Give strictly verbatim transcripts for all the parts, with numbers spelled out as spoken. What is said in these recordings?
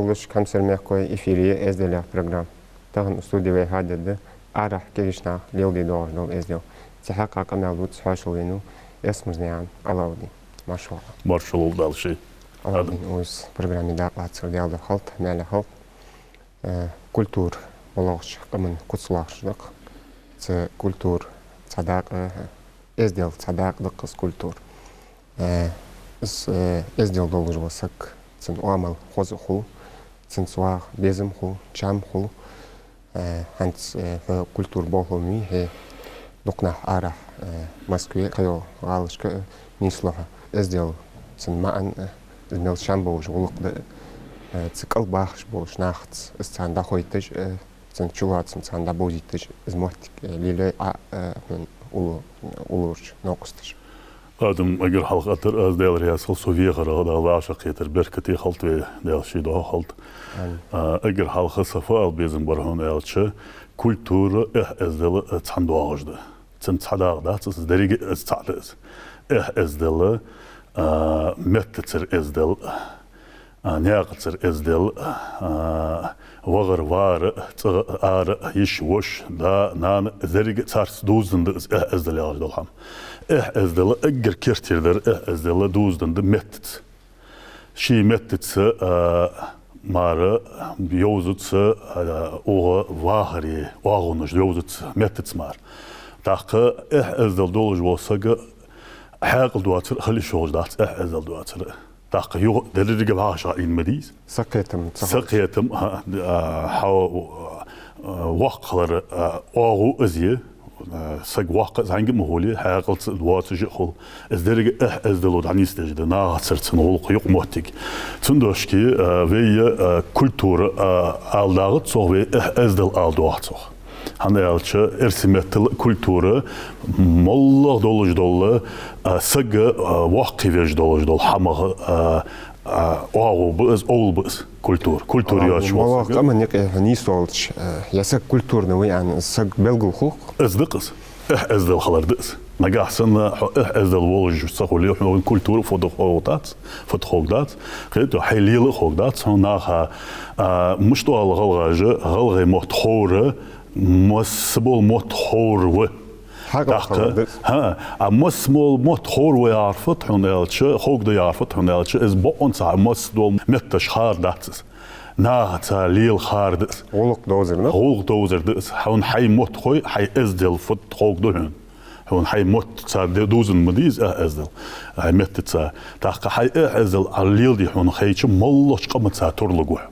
Луш, хьамсара мехкахой, эфире я «Эздел» яха программа. Тахан студе вай хьадергда арахьа кагийча наха леладе доагӀаш дола эздел. Цу хьакъехьа къамаьл дувца хьоашалгӀа венав Эсмузнаькъан Ӏалаудин. Маршал. Маршал, Дала ший. Ӏалаудин, Ӏа из программе дакъа лацар Даьла духьа хилда, маьле хилда. Э, культура, моллагӀча къаман куц лоархӀаш да-кх. Цу культура цхьа дакъа, эздел цхьа дакъа да-кх из культура. Э, из, э, эздел долаш вола саг, цун оамал хоза хул, цунца ваха безам хул, чам хул. Э, хӀанз, э, хьо культура болхло ма вий хье, дукха нах арахьа, э, Москве, кхыйола гӀалашка, э, нийслу хьо. Эздел, цун маӀан, э, из мел чам болаш гӀулакх да, э, цу кӀал бахаш болча нахаца из царна дӀахойташ, э, цун чулоацам царна дӀабовзийташ, из моттиг, э, лелае Ӏа, э, хьона уллу-, уллув йолча новкъосташа. Адам, эггара хьалха а тара аз, Даьла раьза хилва, со вехарах, Дала вӀашагӀкхетар беркате хилда вай, Даьла ший духьа хилда. Амин. А, эггара хьалха са фу ала безам бар хьона аьлча, культура, эхь-эздел, а, цхьана доагӀаш да. Цун цхьа дакъа дац из, деррига а из цхьаъ да из. Эхь-эздел, а, меттацара эздел, а, наькъацара эздел, а, вахар-вар, цӀагӀа-ара, йиша-воша, да-нана, деррига царца дувзаденна да из эхь-эздел яхаш дола хӀама. Эхь-эздела эггара керттера дар, эхь-эздела дувзаденна да меттаца. Ший меттаца, а, мара йовзац, а, укх вахара оагӀонаш йовзац меттаца мара. ТӀаккха эхь-эздел долаш вола саг хьаькъал доацар хила йиш йолаш дац, эхь-эздел доацар. ТӀаккха юха деррига вӀашагӀийна ма дий из. Сакхетам ца хилча. Сакхетам, а, а, хьо, а, воккха хилара, а, оагӀув из я. Э, саг воккха а, зӀамига а ма хулий, хьаькъалца воацаш а хул. Из деррига эхь-эздел дӀанийсдеш да, нахацара цун гӀулакх, юкъмоттиг. Цудухьа, э, вай, э, культура, э, ала дагӀац цох, вай эхь-эздел ала доагӀа цох. ХӀана аьлча, эрсий меттала культура моллагӀа долаш дола, э, саг, э, воккхавеш долаш дола хӀамах, э, А, оагӀув ба из, овла ба из культура. Культура йоацаш вола саг. МоллагӀа къаман юкъе хьо нийсвелча, э, ер саг культурни ва аьнна, из саг белгалхулий? Из да-кх из. Эхь-эздел хилар да из. Нагахьа санна хьо эхь-эздел волаш ца хуле, хьона культура фуд ховргдац, фуд ховргдац. Кхетий, хьай лела а ховргдац, хьона наха, а, мишта оал гӀалгӀаша, гӀалгӀай мотт ховр, масса бола мотт ховр ва. ХӀаьта, хӀа, а масса бола мотт ховр ва яхар фуд хьона аьлча, ховргда яхар фуд хьона аьлча, из бокъонца масса дола метташ хар дац из. Нахаца лела хар да из. ГӀулакх довзар да? ГӀулакх довзар да из. Хьона хьай мотт хой, хьай эздел фуд ховргда хьона. Хьона хьай мотт ца де-, дувзаденна ма дий из эхь-эздел, хьай меттаца. ТӀаккха хьай эхь-эздел Ӏа леладе хьона хайча, моллагӀча къамаца турлургва хьо.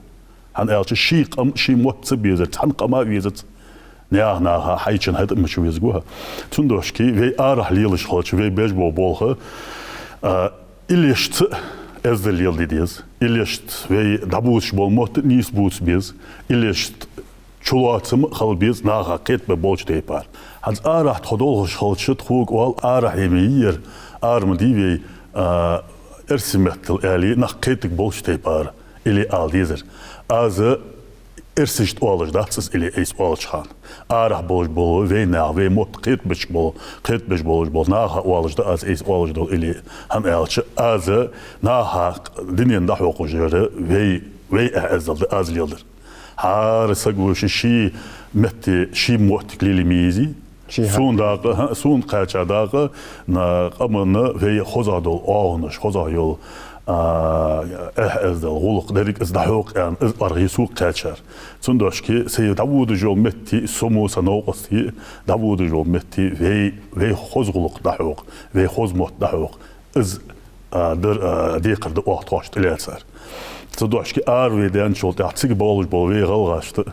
ХӀана аьлча ший къам, ший мотт ца безар цхьан къама а везац. Наьха наха хьайчун хьатӀа ма чувезаргва хьо. Цудухьа вай арахьа лелаш хилча, вай беш бола болх, а, иллешца эздел леладе деза. Иллешца вай дӀабувцаш бола мотт а нийса бувца беза. Иллешца чулоацам а хила беза наха кхетабе болча тайпара. ХӀанз арахьа тхо долхаш хилча, тхога оал, арахьа ма йий ер, ара ма дий вай, а, эрсий меттала аьле, нах кхетаргболча тайпара. Или ала дезар. Аз эрсашта оалаш дац из или айса оалача хана. Арахьа болаш бола вай наха, вай мотт кхетабеш бола, кхетабеш болаш бола наха оалаш да аз айса оалаш дола или. ХӀана аьлча, аз наха дунен дӀахьокхаш яр вай, вай эхь-эздел да аз леладер. ХӀара саго ший, ший метте, ший моттиг лелае ма езий. Сона дакъа, хӀа, сона кхаьча дакъа, на, къаманна вай хозагӀа дола оагӀонаш, хозагӀа йола, а, эхь-эздел, гӀулакх, деррига из дӀахьокха аьнна, из аргӀий сога кхаьчар. Цудухьа сай дӀаводаш йола метте, со мо са новкъостий, дӀаводаш йола метте, вай, вай хоза гӀулакх дӀахьокха, вай хоза мотт дӀахьокха. Из, а, дар, а, декхар да оаха тхоашта тӀалаьцар. Цудухьа ара вай даьнначул тӀехьа цига болаш бола вай гӀалгӀашта,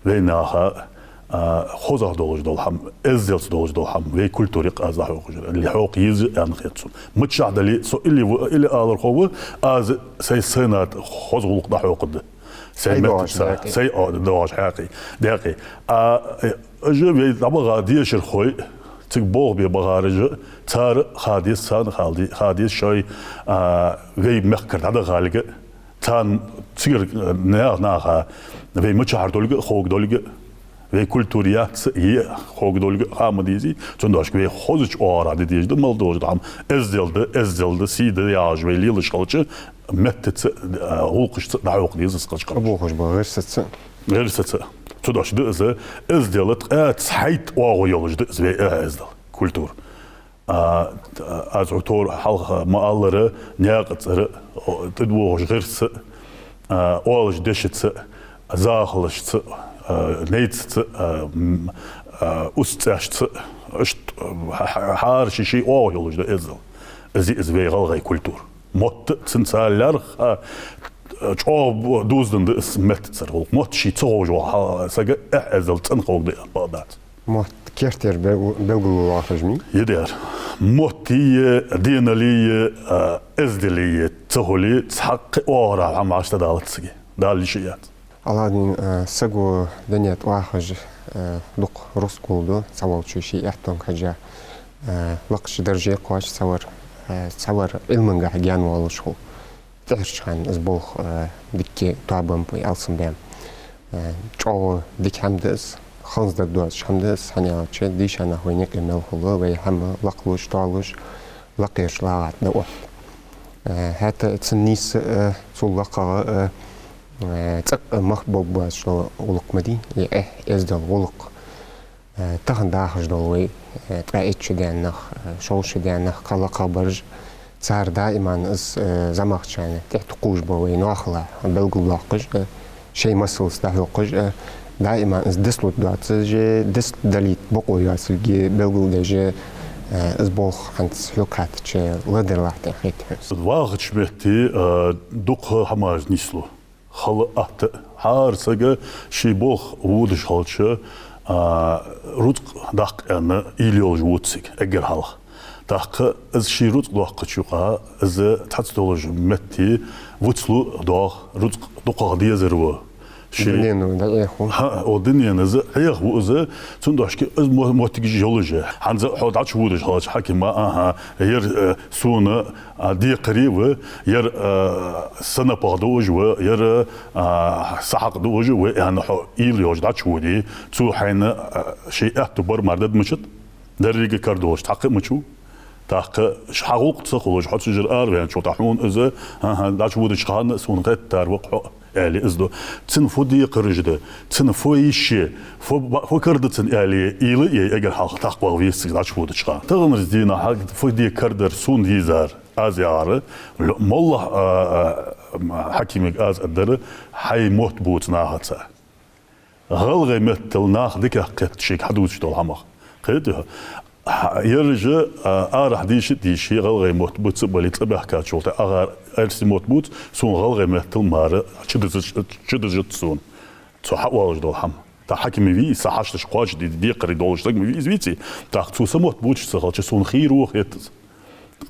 вай наха, а, хозагӀа долаш дола хӀама, эзделца долаш дола хӀама, вай культура юкъе аз дӀахьокхаш яр, или хьокха еза аьнна хет сона. Мичахьа дале а, со или ва, или алархо ва, аз сай сайна тӀа хоза гӀулакх дӀахьокхаргда. Сай меттаца, сай о-, доагӀаш хьакъехьа, даькъе. А, э, уж вай дӀабаха дешархой, цига болх бе бахараш, цар ха деза, царна ха де-, ха деза шоай, а, вай мехкара дӀадахалга, царна цигара, э, наьха наха, вай мичахьара долга, ховргдолга, Вай культура яц, е хӀама долга хӀама дезий, цудухьа вай хозача оагӀорахьа де дезаш да, мел долаш да хӀама, эздел да, эздел да, сий да яхаш вай лелаш хилча, меттаца, а, гӀулакхашца дӀахьокха деза из кхачкхам. Бохаш ба гӀирсаца. ГӀирсаца. Цудухьа да из, эздел ткъаь цхьайтта оагӀув йолаш да из вай, а, эздел, культура. А, аз хьо тора хьалха ма аллара, наькъа цӀера, о, тӀадувхаш гӀирсаца, а, оалаш дешаца, захалашца, а, найцаца, а, м, а, устцӀашца, иштта, а, хьа-, хьа-, хӀара ший-ший оагӀув йолаш да эздел. Из, из вай гӀалгӀай культура. Мотт а цун цар лаьрхӀа, а, чӀоагӀа бу-, дувзаденна да из меттацара гӀулакх. Мотт ший ца ховш вола хьа-, сага эхь эздел цӀена ховргда аьнна бакъ дац. Мотт кертера бел-, белгалонаш мий? Йидар. Моттий, денали, а, эздели ца хуле, цхьаккха оагӀорахьа хӀама Ӏаш тӀадалац сага. Дала йиш яц. Алавдин, а, саго дунен тӀа вахаш, а, дукха рузкъа гулду, цхьаволчо ший аьттонга хьежжа, а, лакхача дарже кхоачаш цхьавар, а, цхьавар Ӏилмангахьа гаьна воаллаш хул. ТӀехьарча хана из болх, э, дикка тоабеннаб, алсамбаьннаб. Э, чӀоагӀа дика хӀама да из, ханза дагадоацаш хӀама да из, хӀана аьлча дийша нах вайна юкъе мел хул, вай хӀама лакхлуш, тоалуш, лакхерча лагӀа тӀа да отт. Э, хӀаьта цун нийсса, э, цул лакхагӀа, э, э, цӀаккха мах богбоацаш дола гӀулакх ма дий, э, эхь, эздел, гӀулакх. Э, тахан дахаш дола вай, э, ткъаь итт шу даьнна нах, э, шовзткъа шу даьнна нах, кхы лакхагӀа бараш, цар даиман из, э, зӀамагӀчарна тӀехьа тӀакхувш ба вай ноахала белгалдоаккхаш, э, шоай масалца дӀахьокхаш, э, даиман из дицлургдоацаш, э, дицдалийта бокъо йоацилга белгалдеш, э, из болх хӀанз хьога хаьттача ладарлахь тӀехьа хет хьона. Вахача метте, э, дукха хӀамаш нийслу. Хала атта, хӀара сага ший болх водаш хилча, а, рузкъа даккха аьнна уйла йолаш вода цига, эггара хьалха. ТӀаккха из ший рузкъа доаккхача юкъа, из цхьацца долча метте вицлу доагӀа, рузкъа дукхагӀа дезар ва. Ший дунено дӀаӀеху. ХӀа, о, дунен из Ӏехаву из, цудухьа из мо-, моттигаш йолаш я. ХӀанз хьо дӀачуводаш хилча хьакима, аха, ер, э, сона а, декхари ва, ер, а, са напагӀа дуаш ва, ер, а, са хьакъ дуаш ва, аьнна хьо уйла йолаш дӀачуводе, цо хьайна, а, ший аьттув бар мара дад мачат, деррига кара долаш цхьаккха а мачу. ТӀаккха ш-, хьа гӀулакх ца хулаш, хьо цу жара араваьнначул тӀехьа хьона из, аха, дӀачуводача хана сона хеттар ва хьо. Аьле из ду. Цун фу декхараш да, цун фу йиш я, фу ба-, фу кара да цун аьле, уйла е эггара хьалха тӀаккха ваха веза цига дӀачуводача хана. Таханарча дийнахьа фу де кара дар сона дийзар, аз яхар, ло-, моллагӀа, а, а, хьакимага аз аргдар, хьай мотт бувца нахаца. ГӀалгӀай меттала нах дикагӀа кхетаду шийга хьадувцаш дола хӀамах. Кхетий хьо? Хьа-, ераш, а, арахьа дийша а дийша, гӀалгӀай мотт бувца а бале, цӀабаьхкачул тӀехьагӀа эрсий мотт бувца, сона гӀалгӀай меттала мара чудиза-, чудизац сона. Цо хьаоалаш дола хӀама. ТӀаккха хьаким ма вий, са хьашташ кхоачашде декхарий долаш саг ма вий из, веций? ТӀаккха цо са мотт бувцаш ца хилча, сона хийра ва хет из.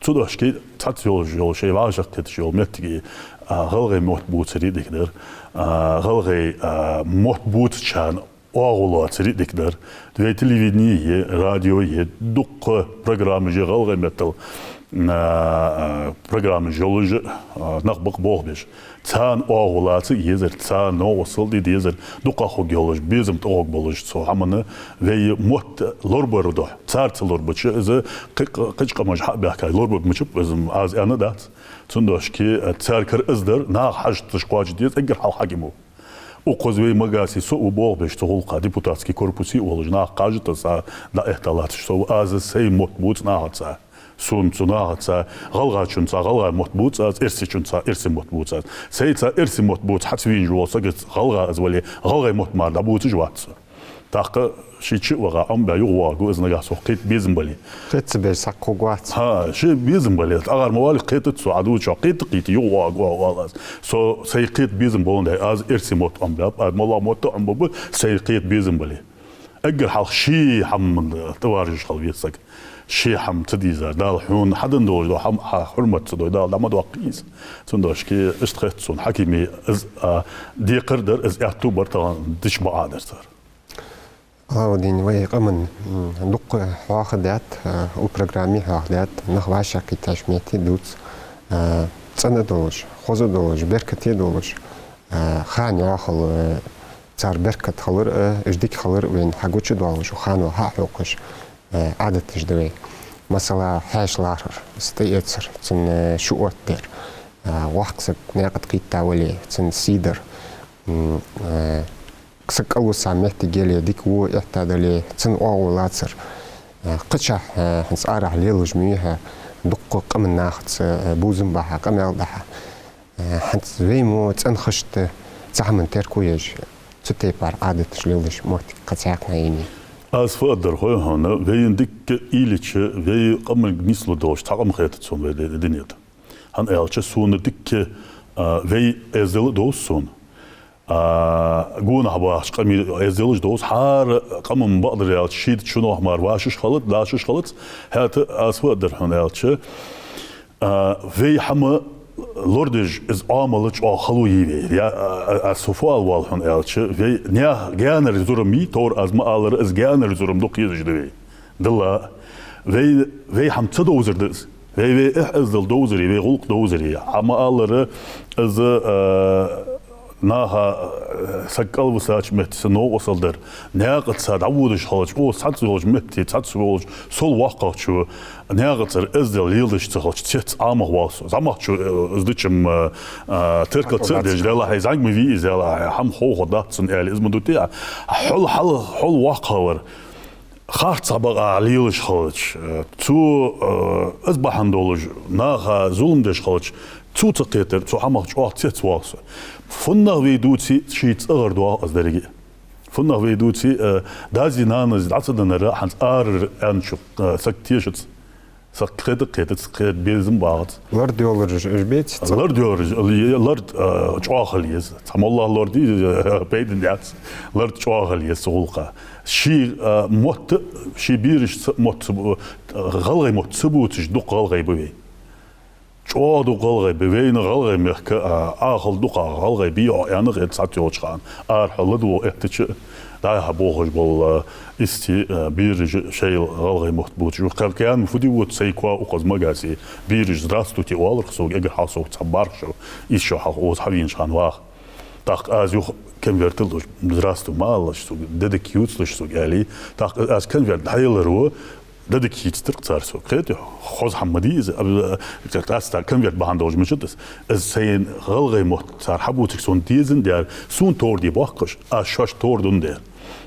Цудухьа цхьацца йолаш йола, шоай вӀашагӀкхеташ йола моттиге, а, гӀалгӀай мотт бувцаре дика дар, а, гӀалгӀай, а, мотт бувцачарна оагӀув лоацаре дика дар. Вай телевидени я, радио я, дукха программаш я гӀалгӀай меттала, а, а, программаш йолаш, а, нах ба-кх болх беш. Царна оагӀув лаца езар, царна новкъостал де дезар, дукхагӀа хургйолаш, безам тӀагӀоргболаш цу хӀаманна вай мотт лорабара духьа. Цар ца лорабича, из кхы-, кхыча къамаша хьа а баьхка, лорабаргбича, из аз аьнна дац. Цудухьа цар кара из дар, наха хьашташ кхоачашде деза эггара хьалха хьакимо. Укхаза вай Магасе со а ва болх беш цу гӀулакха, депутатски корпусе а волаш, наха кхаж а тесса дӀаэтта латташ со ва, аз сай мотт бувца нахаца. Сона цу нахаца, гӀалгӀачунца гӀалгӀай мотт бувц аз, эрсийчунца эрсий мотт бувц аз. Сайца эрсий мотт бувца хьа ца вийна вола саг гӀалгӀа из вале, гӀалгӀай мотт мара дӀабувцаш вац со. ТӀаккха ше чу а ваха, Ӏомабаь юхавоагӀаргва из, нагахьа сох кхета безам бале. Кхета ца беза саг хургвац. ХӀа, ше безам бале. ТӀагӀар ма вале, кхетац со, Ӏа дувцачох кхета-кхета юхавоагӀаргва оал аз. Со сай кхета безам боландаь, аз эрсий мотт Ӏомабаьб, аз моллагӀа мотт а Ӏомабаргба, сай кхета безам бале. Эггара хьалха ший хӀаман тӀаваржаш хила веза саг. Ший хӀама ца дийзар, Дала хьона хьаденна долаш дола хӀама хьа хьурмат ца дой, Дала дӀа ма доаккхий из. Цудухьа иштта хет сона, хьакиме из, а, декхар дар, из аьттув бар тахан дича бакъахьа дар цар. Алавдин, вай къаман, м, дукха хьоахадаьд, а, укх программе хьоахадаьд, нах вӀашагӀкхийттача метте дувц, а, цӀена а долаш, хоза а долаш, беркате а долаш, а, хана йоахал, а, Цар беркат хилар а, уж дика хилар а вайна хьагучадоалаш, укх хана хьахьокхаш, э, Ӏадаташ да вай. Масала, хьаьша лархӀар, из тӀаэцар, цун, э, шу оттадар, э, воккха саг наькъа тӀа кхийтта вале, цун сий дар, м, э, саг кӀалвиса моттиг яле, дика во этта дале, цун оагӀув лацар. Э, кхычахьа, э, хӀанз арахьа лелаш ма вий хьо, дуккха къаман нахаца, э, бувзам бахьа, къамаьл дахьа. Э, хӀанз вай мо цӀенхашта цхьа хӀаман терко еш, цу тайпара Ӏадаташ лелаш моттиг кхы цхьаккха йий? Аз фу аргдар хой хьона, вайна дикка уйла йича, вай къаманга нийслуш долаш цхьа къам хетац сона вай ди-, дунен тӀа. ХӀана аьлча сона дикка, а, вай эздел а довз сона. А, гонахьа бахача къамий эзделаш довз, хӀара къаман бакъдар аьлча, шийна чунах мара вашаш хилац, дашаш хилац, хӀаьта аз фу аргдар хьона аьлча, а, вай хӀама лорадеш, из Ӏамал чӀоагӀа хало йий вай. Я, а, а, аз фу ала воалл хьона аьлча, вай наьха гаьнара зурам йий, товр аз ма аллара, из гаьнара зурам дукха езаш да вай. Дала, вай, вай хӀама ца довзар да из. Вай, вай эхь-эздел довзаре, вай гӀулакх довзаре. Хьа ма аллара, из, а, наха, а, саг кӀалвисача метте са новкъостал дар. Наькъаца дӀаводаш хилча, о, цхьацца йолча метте, цхьацца йолча, сол воккхагӀчо, наькъацара эздел леладеш ца хилча, цец ӀамагӀа воалл со. ЗӀамагӀчо, э, из дича-м, а, а, теркал ца а деш, делахь, зӀамига ма вий из, делахь, хӀама ховргдац цунна аьле, из ма дий те. Хьол, хьол, хьол воккхагӀа вар. Харцахьа бакъахьа лелаш хилча, цу, э, из бахьан долаш, наха зулам деш хилча, цо ца кхетар, цу хӀамах чӀоагӀа цец воалл со. ФуннагӀа вай дувце, ший цӀагӀара доагӀа из деррига. ФуннагӀа вай дувце, э, дази нанази дӀа ца даннар, хӀанз арара аьнначох, э, саг тешац. Саг кхетар кхетац, кхета безам багӀац. Лард йолараш уж беций? Лард йолараш, л-, лард, а, чӀоагӀа хила еза. Цхьа моллагӀа лорди, а, пайда дац. Лард чӀоагӀа хила еза цу гӀулакха. Ший, а, мотт, ший берашца мотт ца бу-, а, гӀалгӀай мотт ца бувцаш дукха гӀалгӀай ба вай. ЧӀоагӀа дукха гӀалгӀай ба вайна гӀалгӀай мехка, а, Ӏахал дукха гӀалгӀай бий, аьнна гӀерт цхьацца йолча хана. Арахьа ладувгӀа эттача, дӀа-хьа бохаш бола, а, истий, а, бераш шоайла гӀалгӀай мотт бувцаш. Кхел каьнна фу де вуц, сай коа укхаза магасе. Бераш «здравствуйте» оалар сога, эггара хьалха сога цхьа бархӀ шу, исс шу хьалха укхаза хьавенача хана ваха. ТӀаккха аз юха конверт луш, «здравствуй» ма алалаш сога, де дика ювцалаш сога, аьле. ТӀаккха аз конверт дӀаяларо, де дика хийцадир-кх цар сога. Кхетий хьо? Хоза хӀама ма дий из. Аб-, а, къаьстта конверт бахьан долаш ма дац из. Из сайна гӀалгӀай мотт цар хьабувцаргда сона дезаш дар, сона товр де боахкаш, аз шоашта товр дун дар.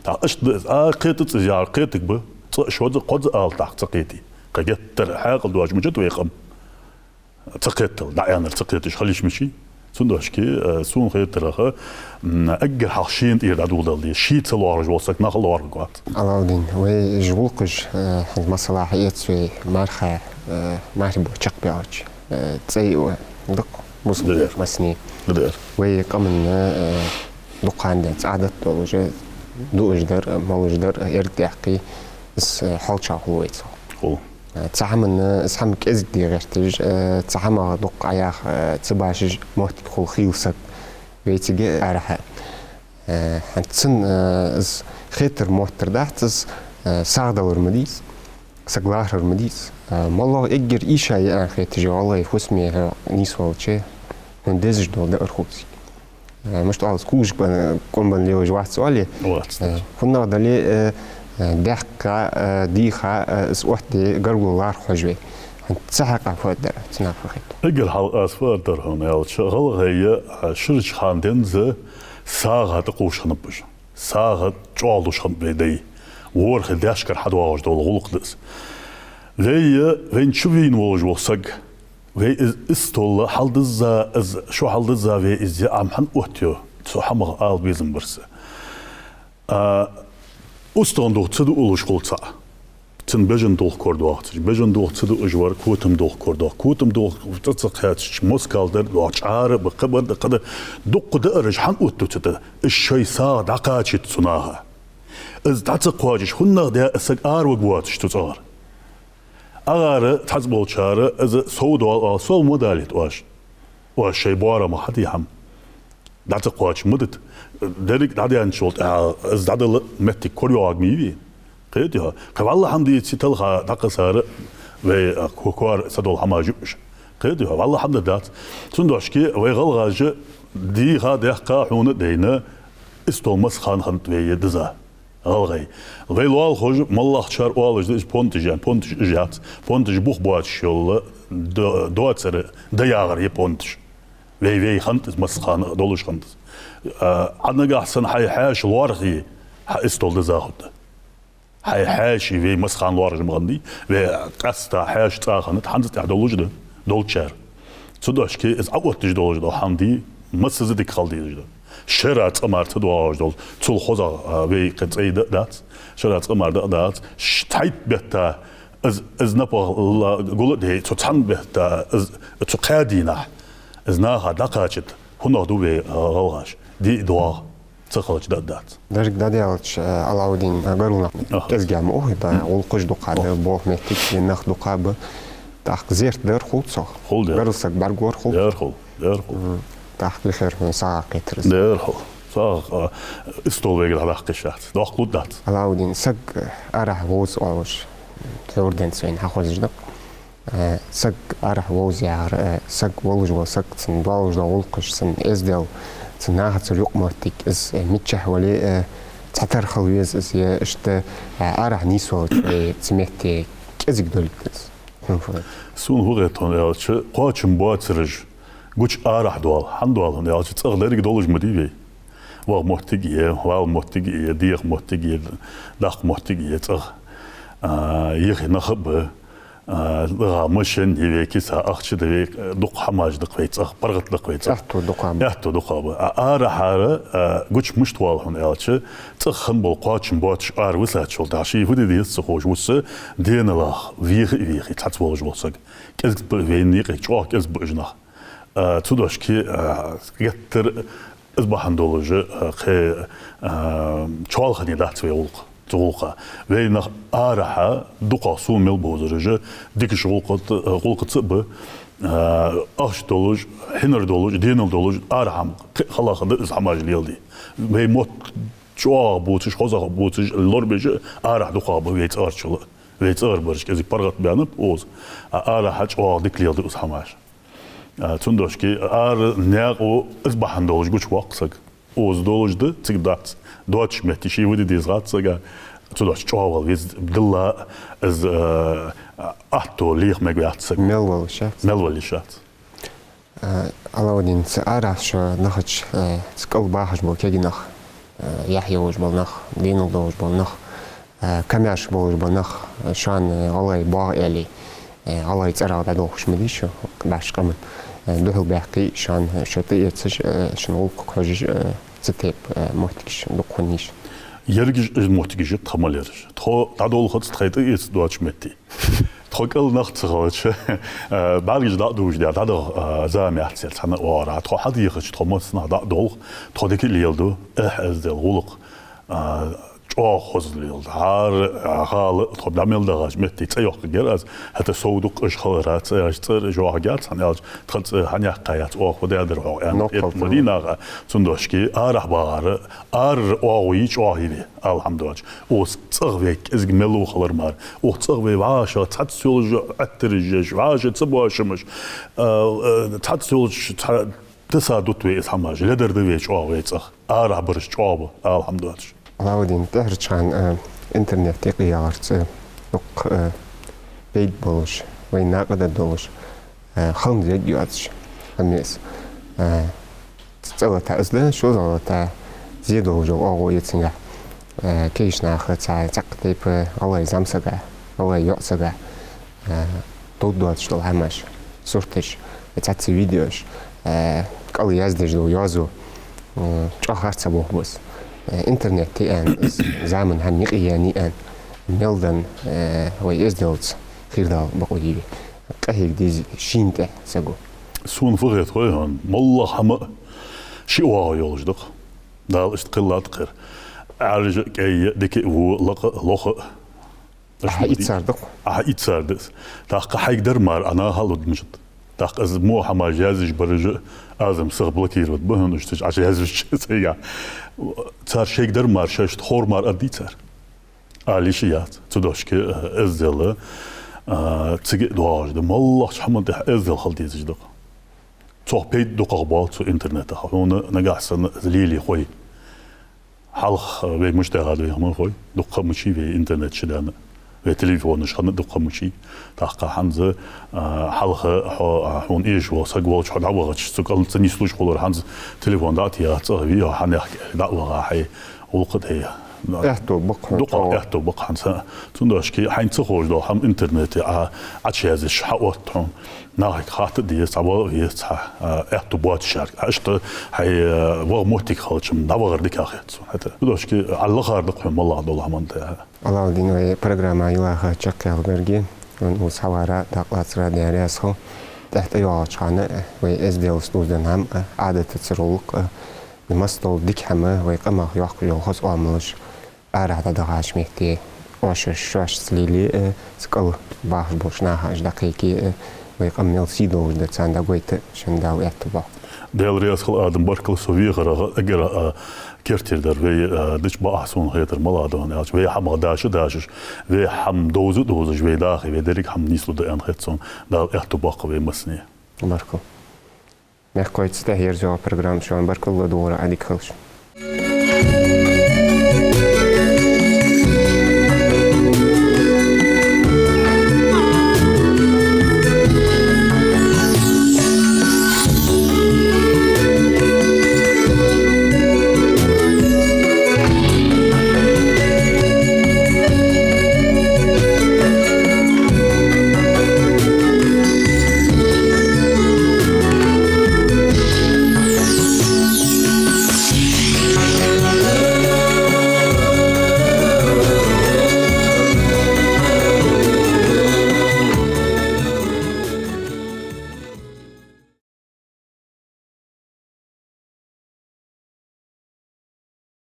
ТӀаккха иштта да из. А, кхетац из яхар, кхетаргба. ЦӀа а шозза а, кхозза а ала тӀаккха ца кхете. Кхы геттара хьаькъал доацаш ма дац вай къам. Ца кхетал, дӀааьннар ца кхеташ хила йиш ма йий. Цудухьа, э, сона хетарах, м, эггара хьалха шийна тӀера дӀадоладала деза. Ше ца лоархӀаш вола саг наха лоархӀаргвац. Ӏалаудин, вай уж гӀулакхаш, э, хӀанз масала хьаэц вай марха, э, мархий бо чакхбаьлча, э, цӀай а да-кх, бусалба массане. Да. Вай къаман, э, дукха ха денз Ӏадат долаш, дуаш дар, молаш дар, эргдаьккхе, из, э, хьалчагӀа хул вайцига. Хул. Э, цхьа хӀаман, э, из хӀама кӀезига де гӀерташ, э, цхьа хӀамах дукха Ӏаяха, э, ца башаш моттиг хул хийла саг вайцига арахьа. Э, хӀанз цун, э, из хетар моттар дац, из, э, сагӀа далар ма дий из, саг лархӀар ма дий из. Э, моллагӀа эггара ийша я аьнна хеташ я гӀалгӀай фусаме хьо нийсвелча, хьона дезаш дола даар хул цига. Э, мишта оал, из кугаш бан-, кӀом бенна лелаш вац оалий. Вац. Э, хӀаннагӀа дале, э, э, даьккха, э, дийха, э, из оттаде гаргало лархӀа хьож вай. ХӀанз цу хьакъехьа фу аргдар, цу наха фу хет? Эггара хьалха аз фу аргдар хьона аьлча, гӀалгӀай, э, ширача ха денз сагӀа тӀакхувш хиннаб уж. СагӀа чӀоагӀлуш хиннаб вай дай. ВорхӀе даьшкара хьадоагӀаш дола гӀулакх да из. Вай, э, вайна чувена волаш вола саг, вай из истола хьалдизза, из шу хьалдизза вай из яа хӀама хӀана оттайо, цу хӀамах ала безам бар са. А, устагӀа дулх ца дуалуш хул цаӀ. Цун бежан дулх корадоагӀац. Бежан дулх ца дуаш вар котам дулх корадоагӀа. Котам дулх цӀа ца кхаьчача, москал дар доагӀа, чӀара а ба, кхыбар да, кхыдар. Дукха даараш хӀана оттаду цу тӀа? Уж шоай сагӀа дӀакхачийт цу наха. Из дӀа ца кхоачаш, хӀаннагӀа даь из саг араваргвоацаш цу цӀагӀара. АгӀара цхьаццаболчар из сов доал оал, сов ма далийта оаш. Оаш шоай боарамах хьаде хӀама. ДӀа ца кхоачаш ма дита. Деррига дӀадаьнначул тӀехьагӀа из дӀадала моттиг корайоагӀарг ма йий вайна. Кхетий хьо? Кхы вӀалла хӀама дийца талха дӀакхаьчар вай, а, ко-, коара са дола хӀамаш я уж. Кхетий хьо? ВӀалла хӀама дац. Цудухьа вай гӀалгӀаша дийха, даьккха хьона а дайна, Истол массахана хиннад вай е диза, гӀалгӀай. Вай лоалахоша, моллагӀчар оалаш да из понташ яьнна, понташ уж яц. Понташ бух боацаш йола до-, доацар да яхар я понташ. Вай, вай хиннад из массахана, долаш хиннад из. А, Ӏа нагахьа санна хьай хьаьша лоархӀе, хьа истол диза хургда. Хьай хьаьший вай массахана лоархӀаш ма хиннадий, вай къаьстта хьаьша цӀа хиннад, хӀанз а тӀехьа долаш да, долчар. Цудухьа из Ӏоотташ долаш дола хӀама дий, массаза дика хила дезаш да. Шера цкъа мара ца доагӀаш дола, цул хозагӀа, а, вай кхы цӀай да а дац, шера цкъа мара да а дац, ш-, цхьайтта бетта из, из напагӀа ла-, гул а дий, цу цхьан бетта из, цу кхаь дийнахьа из наха дӀакхачийта хӀунагӀа ду вай, а, гӀалгӀаша, дий а доагӀа. Ца хилча да а дац. Деррига дӀадаьлча, э, Ӏалаудин, э, гаргара нах кӀезига ма ухий, да, гӀулакхаш дукха ба, болх моттиг, е нах дукха ба. ТӀаккха зерат дар хул цох. Хул, дар. Гаргара саг бӀаргагор хул. Дар хул, дар хул. Мгм. ТӀаккха вихар хьона сагӀа кхетар из. Дар хул. СагӀа, а, истол вайга дӀадаккха йиш яц. Доккхал дац. Ӏалаудин, саг, э, арахьа вовз оалаш, тхьовра денз вайна хьахозаш да. Э, саг арахьа вовз яхар, э, саг волаш вола саг, цун долаш дола гӀулакхаш, цун эздел, цун нахаца юкъ моттиг, из, э, миччахьа вале, э, цхьатарра хила веза из, е иштта, э, арахьа нийсвелча, э, цу метте кӀезига долга да из. Хьона фу хет? Сона фу хет хьона аьлча, кхоачам боацараш гуча арахьа доал. ХӀана доал хьона аьлча, цӀагӀа деррига долаш ма дий вай. ВагӀа моттиг а я, вала моттиг а я, деха моттиг а я, даккха моттиг а я цӀагӀа. А, йихи нах а ба, а, дагӀа машен я вай, киса ахча да вай, дукха хӀамаш да-кх вай цӀагӀа, паргӀата да-кх вай цӀагӀа. Аьттув дукха ба. Аьттув дукха ба. А арахьара, а, гуча мишта воал хьона аьлча, цӀагӀа хинна бола кхоачам боацаш ара висачул тӀехьагӀа, ший фу де деза ца ховш вуса, денал веха а вехе, цхьацца волаш вола саг. КӀезига ба вайна юкъе чӀоагӀа кӀезига ба уж нах. А, цудухьа, а, геттара из бахьан долаш, а, кхы, а, чоалхане дац вай гӀулакх, цу гӀулакха. Вай нах арахьа дукхагӀа сона мел бовзараш, дикача гӀулакха-, гӀулакхаца а ба, а, ахча долаш, хьинар долаш, денал долаш, арахьа-м кхы а хала хинна да из хӀамаш леладе. Вай мотт чӀоагӀа бувцаш, хозагӀа бувцаш, лорабеш арахьа дукхагӀа ба вай цӀагӀарчул. Вай цӀагӀарбараш кӀезига паргӀата баьннаб укхаза, а арахьа чӀоагӀа дика леладу из хӀамаш. А, цудухьа ара наькъа из бахьан долаш гучавоаккх саг. Укхаза долаш да, цига дац. Доацача метте ший фу де деза хац сага. Цудухьа чӀоагӀа вала веза, дилла из, а, аьттув леха мегаргвац саг. Мел вала йиш яц. Мел вала йиш яц. Э, Ӏалаудин, цу арахьа шо нахаца, э, цу кӀал бахаш бола кагий нах, э, яхь йолаш бола нах, денал долаш бола нах, э, камаьрша болаш бола нах, э, шоана, э, гӀалгӀай боагӀа аьле, э, гӀалгӀай цӀерагӀа дӀадолхаш ма дий шо, бӀаьшта къаман, э, духьал баьккхе шоана, э, шо тӀаэцаш, э, шун гӀулакхага хьожаш, э, цу тайпа, э, моттигаш дукха хиннай. Ерригаш из моттигаш я тха мел яраш. Тхо дӀадолхац тхоай тӀаэца доацача метте. Тхо кӀал нах ца хилча, э, бӀаргаш дӀа а дувш, дӀадахьа, э, зама яц ер цхьан оагӀорахьа. Тхо хьадехача, тхо массанахьа дӀа а долх, тхо дика а леладу, эхь-эздел, гӀулакх, э, чӀоагӀа хоза леладу. ХӀара, э, гӀала тхо дӀа мел дахача метте цӀи йоаккхаргьяр аз, хӀаьта сов дукха уж хиларах, цӀи, цӀера уж йоахаргьяц, хӀана аьлча тха цӀи хьан яьккхай яц, оаха фу даьдар хьогӀ аьнна, Ноккхал тӀехьа ма дий наха, цудухьа арахьа бахар, ара оагӀув я, чӀоагӀа я вай. Алхьамдулиллахь. Укхаза цӀагӀа вай кӀезига мел хилар мара. Укх цӀагӀа вай вӀашагӀ цхьацца йолаш, Ӏоттараш еш, вӀаши ца бошамаш, а, а, цхьацца йолаш, цхьа-, таса дут вай из хӀамаш, ледар да вай чӀоагӀа вай цӀагӀа. Арахьа бараш чӀоагӀа ба, алхьамдулиллахь. Ӏалаудин, тӀехьарча хана, а, интернет юкъе яхарца, дукха, а, пайда болаш, вай накъадаргдолаш, э, хала езарг йоацаш, хӀама я из. Э, цӀа лата из да, шозза лата зе долаш йола оагӀув я цунгахь. Э, кагийча наха цхьа цхьаккха тайпа гӀалгӀай зӀамсага, гӀалгӀай йоӀсага, э, довргдоацаш дола хӀамаш, сурташ, цхьацца видеош, э, кӀал яздеш дола йоазув, э, чӀоагӀа харцахьа болх ба из. Э, интернет я аьнна, из заман хӀама юкъе яьннай аьнна, мел дан, э, вай эзделца хийра дала бокъо дий вай. КъахӀегадеза шийна тӀа саго. Сона фу хет хой хьона, моллагӀа хӀама ший оагӀув йолаш да-кх. Дала иштта кхеллад-кх ер. Ӏаьржа а, кӀайя а, дика а, во а, лакха а, лоха а. Ӏа хьаийцар да-кх. Ӏа хьаийцар да из. ТӀаккха хьайга дар мара Ӏа наха а лургда мишта. ТӀаккха из мо хӀамаш язъеш бараш а, аз-м сиха блокировать ба хьона уж, цу чу Ӏа язъеш сайга. Цар шоайга дар мара шоашта ховр мара аргдий цар? Ала йиш яц. Цудухьа, э, эздел, э, цига а доагӀаш да. МоллагӀча хӀаман тӀа эздел хила дезаш да-кх. Цох пайда дукхагӀа боал цу интернетах. Хьона нагахьа санна из лелае хой. Хьалха вай мишта даьгӀад вай хӀама хой, дукха мичий вай интернет чу даьнна, вай телефонаш хинна дукха мичий. ТӀаккха хӀанз, а, хьалха хьо, а, хьона эша вола саг волча хьо дӀавахача, цу кӀалца нийслуш хулар, хӀанз телефон дӀа а тӀа яц, цӀагӀа вий хьо, хьанехк дӀа а ваха хьай гӀулакх тӀа. Аьттув ба-кх хьона, аьттув ба-кх хӀанз. Цудухьа хьайна ца ховш дола хӀама интернете Ӏа, Ӏочуязъеш хьаотт хьона. Нахага хатта а деза, цхьа ваха а веза, цхьа, а, аьттув боацаш шарга. Иштта хьай, а, ваха моттиг хилча-м дӀавахар дика хет сона. ХӀаьта, цудухьа Ӏа лахар да-кх хьона моллагӀа дола хӀама тӀа. Алавдин, вай программа йилла чакхъяьлча гарга, хьона укхаза хьаварах, дакъа лацарах Даьла раьза хилва. ТӀехьа тӀайоагӀача хана, вай эздел, стуздан хӀама, Ӏадатаца рулкъ, масса дола дика хӀама, вай къамах йоаккхаш йола хоза оамалаш арахьа дӀадахача метте, оаш шоашца лелае а, цу кӀал бахаш болча наха а дӀакхайкае а, вай къам мел сий долаш да, царна дӀагойта а шун Дала аьттув боаккхалба. Даьла раьза хилва, Адам, баркал со вехарах, эггара, а, керттера дар вай, а, дича бакъахьа сона хетар, моллагӀа да хьона аьлча, вай хӀамах даша а дашаш, вай хӀама довза а довзаш, вай даха, вай деррига хӀама нийслургда аьнна хет сона. Дала аьттув боаккхалба вай массане. Баркал. Мехкахой, цу тӀа ерзаеш йола программа шоана баркал ладувгӀарах, Ӏадика хийла шун.